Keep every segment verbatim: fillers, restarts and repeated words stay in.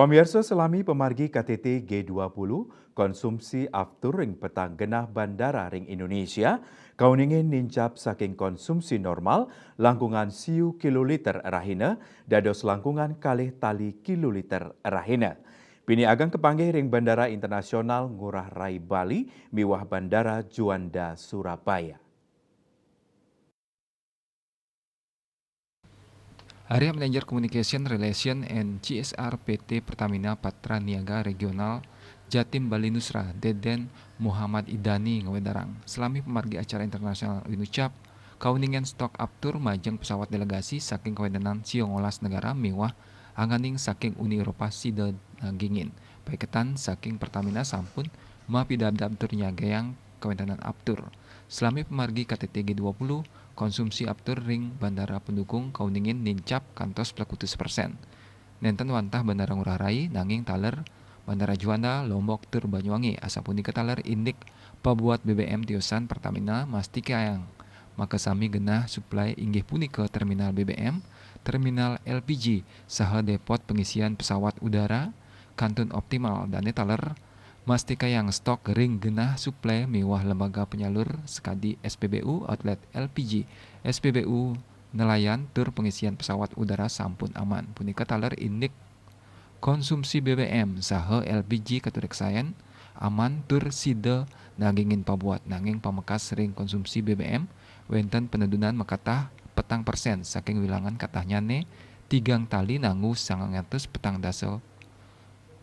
Pamirsa, selami pamargi K T T G dua puluh, konsumsi aftur ring petang genah bandara ring Indonesia kauningin nincap saking konsumsi normal langkungan siu kiloliter rahina dados langkungan kalih tali kiloliter rahina. Pinih ageng kapanggih ring Bandara Internasional Ngurah Rai Bali miwah Bandara Juanda Surabaya. Area Manager Communication Relation and C S R P T Pertamina Patra Niaga Regional Jatim Bali Nusra, Deden Muhammad Idani, ngawedarang, selami pamargi acara internasional Inucap, kauningan stok aftur majeng pesawat delegasi saking kawentenan siu ngolas negara miwah anganing saking Uni Eropa sida nagingin. Paiketan saking Pertamina sampun mapidabdab tur nyagayang kawentenan aftur. Selami pamargi K T T G dua puluh, konsumsi aftur ring bandara pendukung kauningin nincap kantos plekutus persen. Nenten wantah Bandara Ngurah Rai, nanging taler Bandara Juanda, Lombok, tur Banyuwangi. Asapunika taler indik pabuat B B M tiosan Pertamina mastikayang makasami genah suplai inggih punika terminal B B M, terminal L P G, saha depot pengisian pesawat udara kantun optimal. Dane taler mastikayang stok ring genah suplai miwah lembaga penyalur sakadi S P B U, outlet L P G, S P B U nelayan tur pengisian pesawat udara sampun aman. Punika taler indik konsumsi B B M saha L P G katureksayan aman tur sida nagingin pabuat, nanging pamekas ring konsumsi B B M wenten penedunan makatah petang persen saking wilangan katahnyane tigang tali nanggu sangang atus petang dasa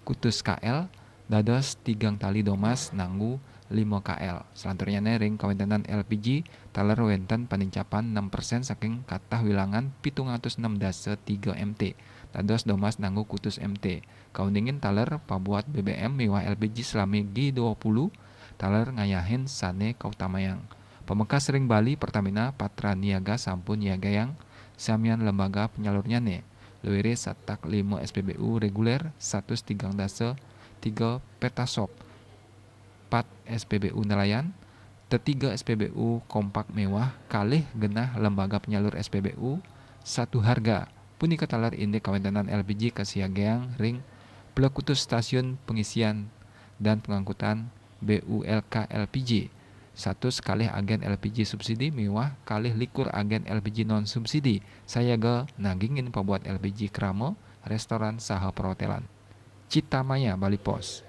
kutus K L dados tigang tali domas nanggu lima K L. Salanturnyane ring kawentenan L P G taler wenten panincapan enam persen saking katah wilangan pitung atus enam dasa tiga M T dados domas nanggu kutus M T. Kauningin taler pabuat B B M miwah L P G selami G dua puluh taler ngayahin sane kautamayang. Pamekas ring Bali, Pertamina Patra Niaga sampun niagayang samian lembaga penyalurnyane. Luire satak lima S P B U reguler, satus tigang dasa tiga Petasop, pat S P B U nelayan, tetiga S P B U kompak miwah kalih genah lembaga penyalur S P B U satu harga. Punika taler indik kawentenan L P G kasiagayang ring plekutus stasiun pengisian dan pengangkutan B U L K L P G, satus kalih agen L P G subsidi miwah kalih likur agen L P G non subsidi, sayaga nagingin pabuat L P G krama, restoran, saha perhotelan. Cita Maya, Bali Post.